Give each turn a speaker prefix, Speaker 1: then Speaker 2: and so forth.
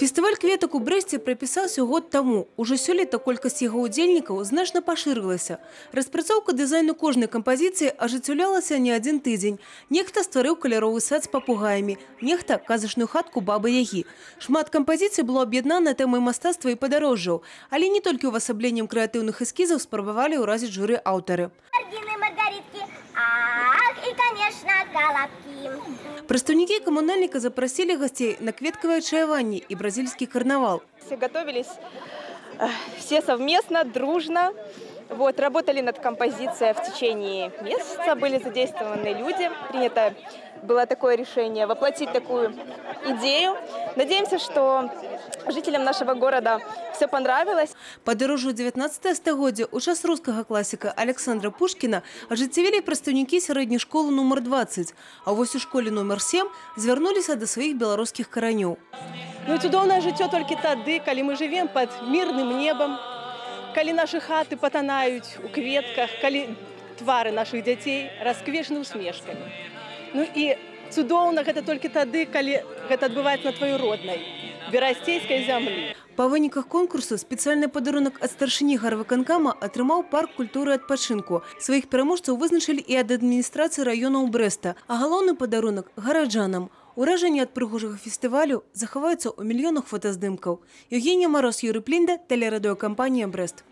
Speaker 1: Фестываль кветак у Брэсце прапісаўся год таму. Ужо сёлета колькасць яго ўдзельнікаў значна пашырылася. Распрацоўка дызайну кожнай кампазіцыі ажыццяўлялася не адзін тыдзень. Нехта стварыў каляровы сад з папугаямі, нехта казачную хатку Бабы-Ягі. Шмат кампазіцый было аб'яднана тэмай мастацтва і падарожжаў. Але не толькі ўвасабленнем крэатыўных эскізаў спрабавалі ўразіць журы аўтары.
Speaker 2: Маргаритки, ах, и, конечно, колобки.
Speaker 1: Прадстаўнікі камунальніка запрасілі гасцей на кветкавае чаяванне і бразільскі карнавал.
Speaker 3: Все готовились все совместно, дружно. Вот, работали над композицией в течение месяца, были задействованы люди. Принято было такое решение воплотить такую идею. Надеемся, что жителям нашего города все понравилось.
Speaker 1: Падарожжа ў 19 стагоддзе ў час рускага класіка Александра Пушкіна ажыццявілі прадстаўнікі сярэдняй школы нумар 20. А вось у школе нумар 7 звярнуліся да сваіх беларускіх каранёў.
Speaker 4: Ну, цудоўнае жыццё толькі тады, калі мы жывем пад мірным небам, калі нашы хаты патанаюць у кветках, калі твары нашых дзяцей расквечаны усмешкамі. Ну і цудоўна гэта толькі тады, калі гэта адбываецца на тваёй роднай берасцейскай зямлі.
Speaker 1: Па выніках конкурсу спецыяльны падарунак ад старшыні гарвыканкама атрымаў парк культуры адпачынку. Сваіх пераможцаў вызначылі і ад адміністрацыі раёна Брэста, а галоўны падарунак гараджанам. Уражанні ад прыгожага фестывалю захаваюцца ў мільёнах фотаздымкаў. Евгения Мороз, Юрый Плінда, тэлерадыёкампанія «Брэст».